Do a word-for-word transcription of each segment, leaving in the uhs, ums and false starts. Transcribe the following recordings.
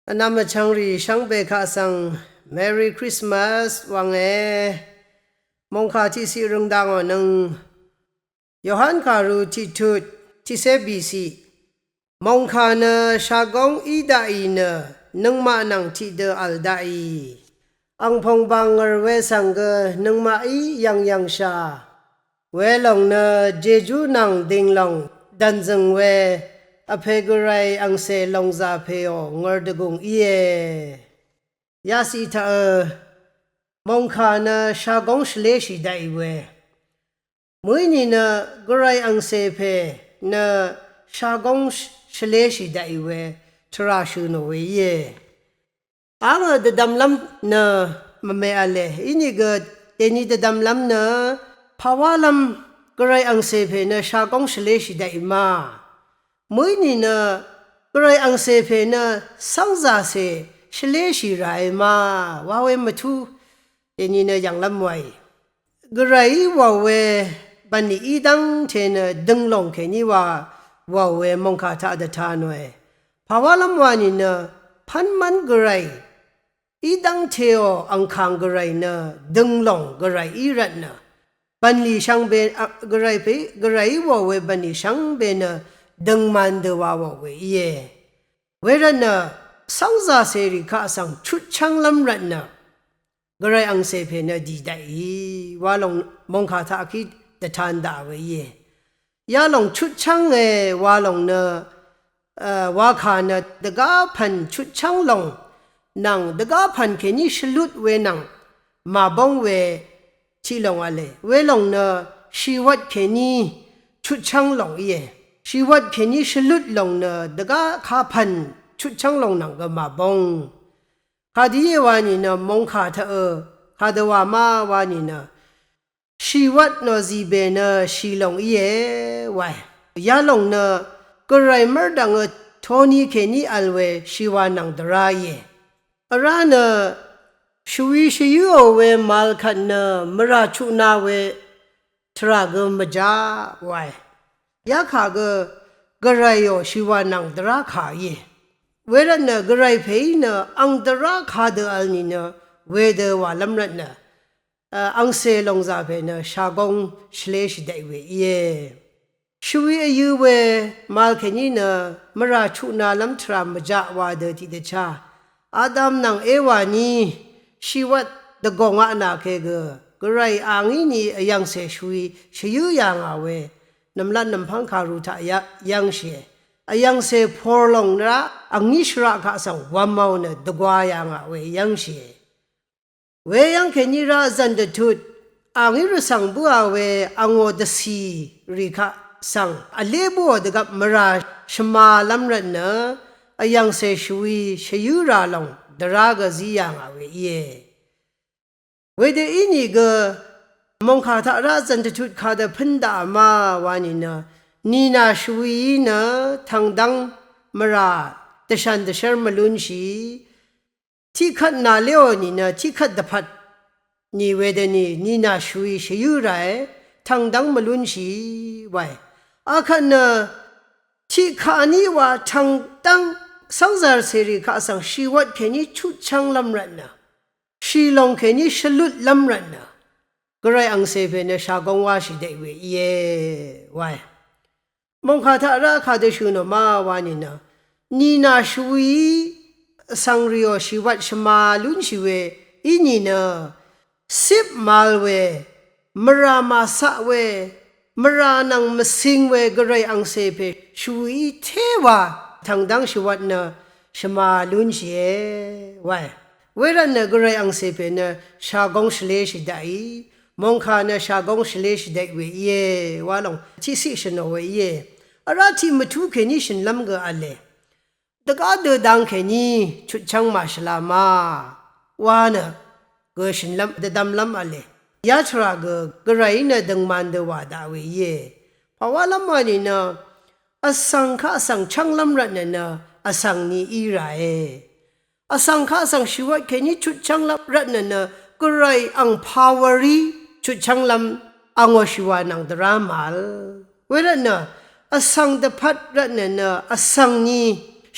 Vnvm vchvngrì shvngbe kaq svng Merry Christmas wvnge. Mòngkà tiqsiq røng dangò nøng Yohan kàru tiqtut tiqcé bìciq. Mòngkà nø shagóng í daqì nø nøngmaq nvng tiqdø v̀l daqì. Angpòng bàng ngø̀r we svng gø nøngmaqí yv̀ngyv̀ngshà. Welòng nø jejú nvng dìnglòng dv̀nzø̀ng we Vpè Gvray angcè lòngzà pèò ngø̀r dvgùng íe. Yaciq taqø, mòngkà nø shagóng shvléshì daqì we. Mø̀í nìnø Gvray angcè pè nø shagóng shvléshì daqì we tvrà shø̀ nò we íe. Angø dvdvmlv́m nø mvme v̄le. Inìgø dèni dvdvmlv́m nø pàwálv́m Gvray angcè pè nø shagóng shvléshì daqì ma. Mø̀í nìnø Gvray angcè pè nø cv́ngzàcè shvléshì ràe ma wa we mvtú dèni nø yv̀nglv́m waì. Gvrayí wàò we bv̀nlì í dv́ngte nø dønglòng kèní wa wàò we mòngkà taq dvta nòe. Pàwálv́m wa nìnø pv́nmv́n Gvray í dv́ngteò angkàng Gvray nø dønglòng Gvrayí rvtnø bv̀nlì shvngbe, a, Gvray pè, Gvrayí wàò we bv̀nlì shvngbe nø døngman dø wa wàò we íe. Wervtnø cv́ngzàcèrì kaq svng chutchv́nglv́m rvtnø Gvray angcè pè nø dì daqì wa lòng mòngkà taq kí dvtan daq we íe. Yalòng chutchv́nge wa lòng nø, e, wakà nø dvgá pv̀n chutchv́ng lòng nvng dvgá pv̀n kèní shvlut we nvng màbóng we tiqlòng v̄le. Welòng nø shìwvt kèní chutchv́ng lòng íe. Shìwvt kèní shvlut lòng nø dvgá kapv̀n chutchv́ng lòng nvng gø màbóng. Kadø íe wa nìnø mòngkà taqø kadø wa ma wa nìnø shìwvt nò zìbè nø shìlòng íe wae. Yalòng nø Gvray mv́rdv̀ngø toni kèní v̀l we shìwà nvng dvrá íe. Vrá nø shvwi shvyǿò we màvl kvt nø mvrà chutna we tvrà gø mvjá wae. Yakà gø Gvrayò shìwà nvng dvrá kà íe. Wervtnø Gvray pèí nø ang dvrá kadø vl nìnø wedø wàlv́m rvtnø, e, angcè lòngzà pè nø shagóng shvléshì daqì we íe. Shvwi vyø̄ we màvl kèní nø mvrà chutnalv́m tvrà mvjaq wa dø tiqdvchá Adam nvng Ewa ní shìwvt dvgòng aq nà ke gø Gvray angí ni vyv̀ngcè shvwi shvyǿ yà ngà we nv̀mlat nv̀mpv́ng kàru taq yv́ngshìe. Vyv̀ngcè por lòng rá angní shvraq kaq svng wv̄mv̄ò nø dvgwa yà ngà we yv́ngshìe. Weyv́ng kèní rá zv̀n dvtut angí rvcv̀ng bǿà we angò dvcì rì kaq svng vlé bǿò dvgvp mvrà shvmalv́m rvtnø vyv̀ngcè shvwi shvyǿ rà lòng dvrá gø zí yà ngà we íe. Wedø ínìgø mòngkà taq rá zv̀n dvtut kadø pǿn daqà ma wa nìnø nìnà shvwií nø tv̀ngdv́ng mvrà dvshv̀n dvshv́r mvlúnshì. Tiqkvt nàléò nìnø tiqkvt dvpvt nì wedøni nìnà shvwi shvyǿ ràe tv̀ngdv́ng mvlúnshì wae. Akvt nø tiqkaq ní wa tv̀ngdv́ng cv́ngzàcèrì kaq svng shìwvt kèní chutchv́nglv́m rvtnø shìlòng kèní shvlutlv́m rvtnø Gvray angcè pè nø shagóng wáshì daqì we íe wae. Mòngkà taq rá kadø shø̀ nò ma wa nìnø nìnà shvwií vsvng rìò shìwvt shvma lúnshì we í nìnø cip màvl we mvrà màcaq we mvrà nvng mvcing we Gvray angcè pè shvwií téwa tv̀ngdv́ng shvwvt nø shvma lúnshìe wae. Wervtnø Gvray angcè pè nø shagóng shvléshì daqì. Mòngkà nø shagóng shvléshì daqì we íe wa lòng tiqciq shø̀n nò we íe. Vrá tiq mvtú kèní shø̀nlv́m gø v̄le. Dvgá dø dang kèní chutchv́ng màshvla ma wa nø gø shø̀nlv́m dvdvmlv́m v̄le. Yatvrà gø Gvrayí nø døngman dø wà daq we íe. Pàwálv́m wa nìnø vsvng kaq svng chv́nglv́m rvtnø nø vsvng ni í ràe. Vsvng kaq svng shìwvt kèní chutchv́nglv́m rvtnø nø Gvray ang powerí chutchv́nglv́m angò shìwà nvng dvrá màvl. Wervtnø vsvng dvpvt rvtnø nø vsvng ni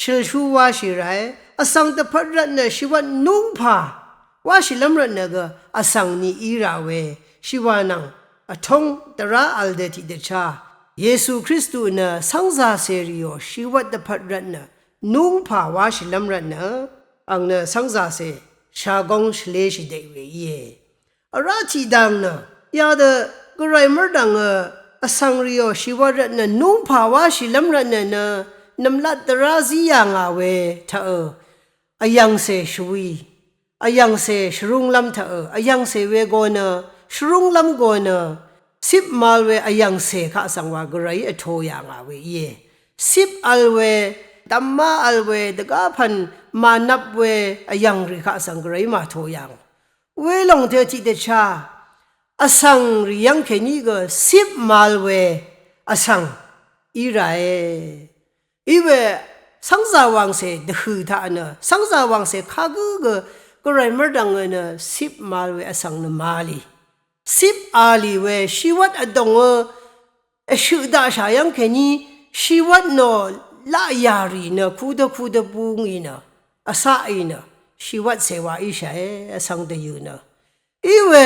shølshú wáshì ràe, vsvng dvpvt rvtnø shìwvt núngpà wáshìlv́m rvtnø gø vsvng ni í rà we shìwà nvng vtóng dvrá vl dø tiqdvchá Yesu Kristu nø cv́ngzàcè rìò shìwvt dvpvt rvtnø núngpà wáshìlv́m rvtnø ang nø cv́ngzàcè shagóng shvléshì dèì we íe. Vrá tiqdv̀ng nø yadø Gvray mv́rdv̀ngø vsvng rìò shìwvt rvtnø núngpà wáshìlv́m rvtnø nø nv̀mlat dvrá zí yà ngà we taqø vyv̀ngcè shvwi, vyv̀ngcè shvrúnglv́m taqø vyv̀ngcè we go nø shvrúnglv́m go nø cip mal we vyv̀ngcè kaq svng wa Gvrayí vto yà ngà we íe. Cip vl we, dvmá vl we, dvgá pv̀n mànvp we vyv̀ngrì kaq svng Gvrayí màto yà ngà. Welòng tø tiqdvchá vsvng rì yv́ng kèní gø cip mal we vsvng í ràe. Iwe cv́ngzà wàngcè dvhø̀ taq nø cv́ngzà wàngcè kagǿ gø Gvray mv́rdv̀ngø nø cip mal we vsvng nø màlì. Cip a lì we shìwvt vdòngø vshøq daqshà yv́ng kèní shìwvt nò laqyà rì nø kudø kudø bungì nø vcaqì nø shìwvt cèwa íshàe vsvng dvyø̀ nø. Iwe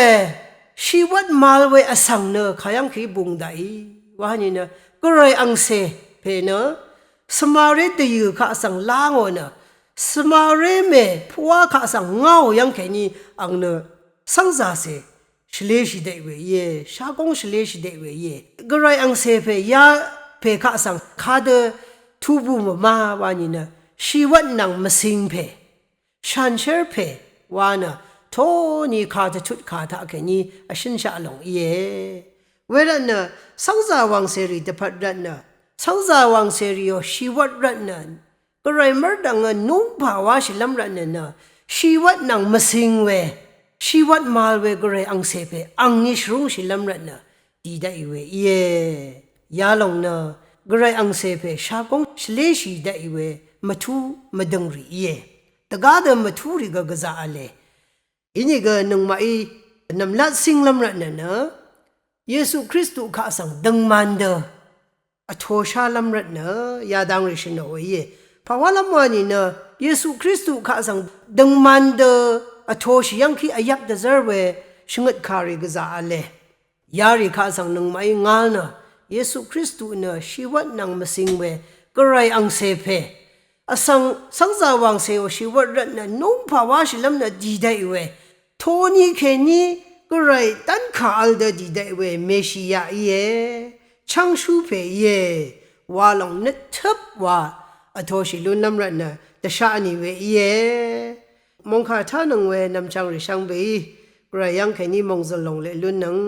shìwvt mal we vsvng nø kayv́ng kèí bung daqì wa nìnø Gvray angcè pè nø svmaré dvyø̀ kaq svng lá ngò nø svmaré mè puqwá kaq svng ngáò yv́ng kèní ang nø cv́ngzàcè shvléshì dèì we íe, shagóng shvléshì dèì we íe. Gvray angcè pè ya pè kaq svng kadø tubu mvma wa nìnø shìwvt nvng mvcing pè shanshér pè wa nø toni ka dvtut ka taq kèní vshǿnshaq lòng íe. Wervtnø cv́ngzà wàngcèrì dvpvt rvtnø cv́ngzà wàngcèrìò shìwvt rvtnø Gvray mv́rdv̀ngø núngpà wáshìlv́m rvtnø nø shìwvt nvng mvcing we shìwvt mal we Gvray angcè pè angni shvrúngshìlv́m rvtnø dì daqì we íe. Yalòng nø Gvray angcè pè shagóng shvléshì daqì we mvtú mvdøng rì íe. Dvgá dø mvtúrì gø gvzà v̄le. Inìgø nøngmaqí nv̀mlat cínglv́m rvtnø nø Yesu Kristu kaq svng døngman dø vtoshálv́m rvtnø yadang rì shø̀nò we íe. Pàwálv́m wa nìnø Yesu Kristu kaq svng døngman dø vtoshì yv́ngkí vyvp dvzv́r we shvngøt kàrì gvzà v̄le. Yarì kaq svng nøngmaqí ngál nø Yesu Kristu nø shìwvt nvng mvcing we Gvray angcè pè vsvng cv́ngzà wàngcèò shìwvt rvtnø núngpà wáshìlv́m nø dì daqì we toni kèní Gvray dv́nkà vl dø dì daqì we Meshia íe, chv́ngshú pè íe, walòng nøttøp wa vtoshì lúnlv́m rvtnø dvsha vnì we íe. Mòngkà tánøng we nv̀mchv̀ng rì shvngbeí Gvray yv́ng kèní mòngzø̀l lòng leq lúnnøng.